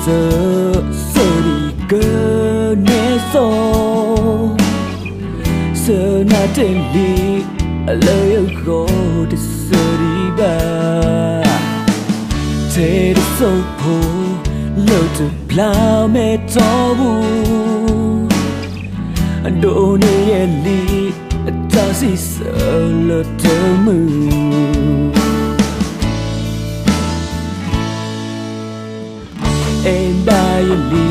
စၢ, စၢဒံးကနဲစီၤ, စၢနၤတဲလံ, အလၢယဂီၢ်တစၢဒံးဘၣ်, ထဲတစိၢ်ဖိ, လၢတဘျါမဲာ်တီပူၤ, ဒိးန့ၢ်ယဲလံ, အတၢ်စံးဆၢလၢတမုာ် အဲၣ်ဘၣ်ယလံ,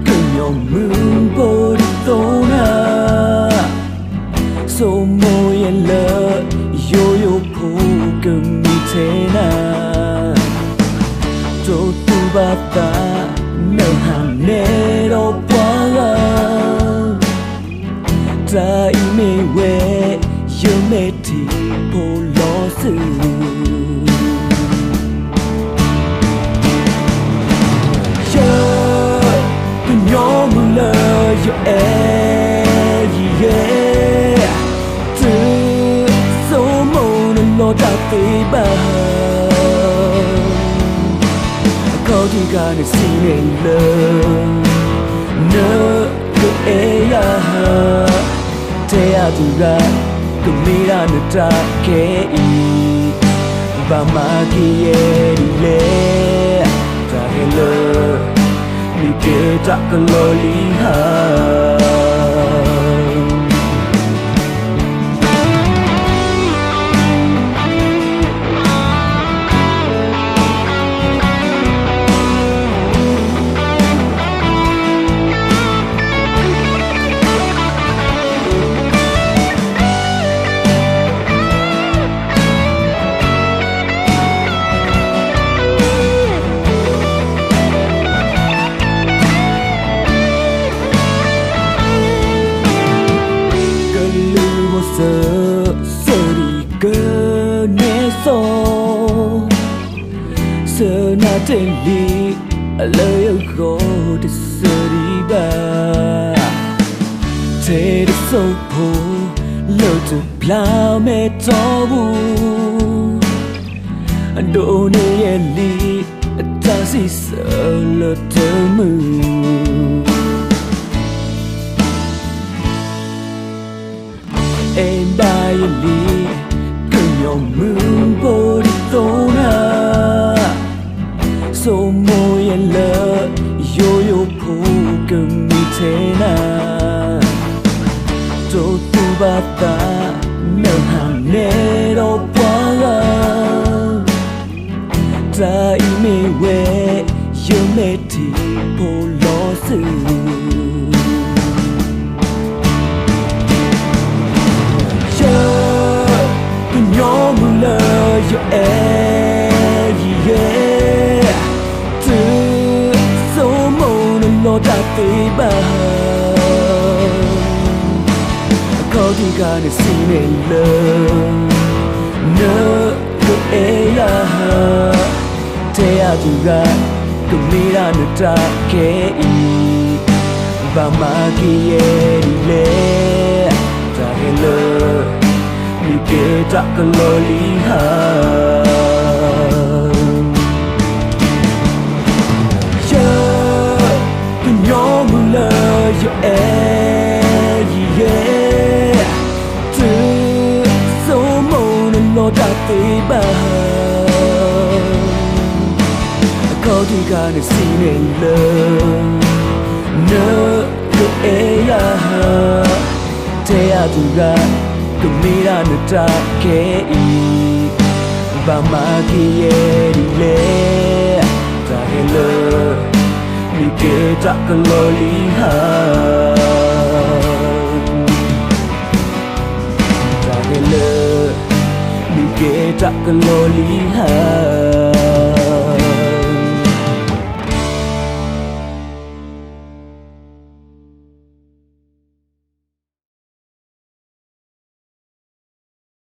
ကညီမုၢ်ဘိဒ်သိးနၤ, ဆိမိၣ်ယဲလၢ, ယိယိဖိကမံထဲနၤ, တိၢ်သူၣ်ဘၣ်သး, နဟးနဲဒီးပှၤဂၤ တၢ်အံၤမ့ၢ်ဝဲ, ယမဲာ်ထံဖိလီၤစု ယ, ကညီမုၢ်လၢယအဲၣ်ယံၤယဲ, တုၤဆိမိၣ်နလီၤတၢ်သ့ဘၣ်, အခီၣ်ထံးခါန့ၣ်စံးန့ၣ်လၢ န, ကအဲၣ်ယၤ, ထဲအတဂၤ, ကမ့ၢ်ဒၣ်နတၢ်ခဲအံၤ, ဘၣ်မၤက့ၤယဲဒ်လဲၣ်, တၢ်ဟဲလၢ, မ့ၢ်ကဲတၢ်ကလီလံဟါ ကလုၢ်ဘိစၢ, စၢဒံးကနဲစီၤ, စၢနၤတဲလံ, အလၢယဂီၢ်တစၢဒံးဘၣ်, ထဲတစိၢ်ဖိ, လၢတဘျါမဲာ်တီပူၤ, ဒိးန့ၢ်ယဲလံ, အတၢ်စံးဆၢလၢတမုာ် အဲၣ်ဘၣ်ယလံ, ကညီမုၢ်ဘိဒ်သိးနၤ, ဆိမိၣ်ယဲလၢ, ယိယိဖိကမံထဲနၤ, တိၢ်သူၣ်ဘၣ်သး, နဟးနဲဒီးပှၤဂၤ တၢ်အံၤမ့ၢ်ဝဲ, ယမဲာ်ထံဖိလီၤစု ယ, ကညီမုၢ်လၢယအဲၣ်ယံၤယဲ, တုၤဆိမိၣ်နလီၤတၢ်သ့ဘၣ် အခီၣ်ထံးခါန့ၣ်စံးန့ၣ်လၢ န, ကအဲၣ်ယၤ, ထဲအတဂၤ, ကမ့ၢ်ဒၣ်နတၢ်ခဲအံၤ, ဘၣ်မၤက့ၤယဲဒ်လဲၣ်, တၢ်ဟဲလၢ, မ့ၢ်ကဲတၢ်ကလီလံဟါ ယ, ကညီမုၢ်လၢယအဲၣ်ယံၤယဲ, တုၤဆိမိၣ်နလီၤတၢ်သ့ဘၣ် အခီၣ်ထံးခါန့ၣ်စံးန့ၣ်လၢ န, ကအဲၣ်ယၤ, ထဲအတဂၤ, ကမ့ၢ်ဒၣ်နတၢ်ခဲအံၤ, ဘၣ်မၤက့ၤယဲဒ်လဲၣ်, တၢ်ဟဲလၢ, မ့ၢ်ကဲတၢ်ကလီလံဟါ တၢ်ဟဲလၢ, မ့ၢ်ကဲတၢ်ကလီလံဟါ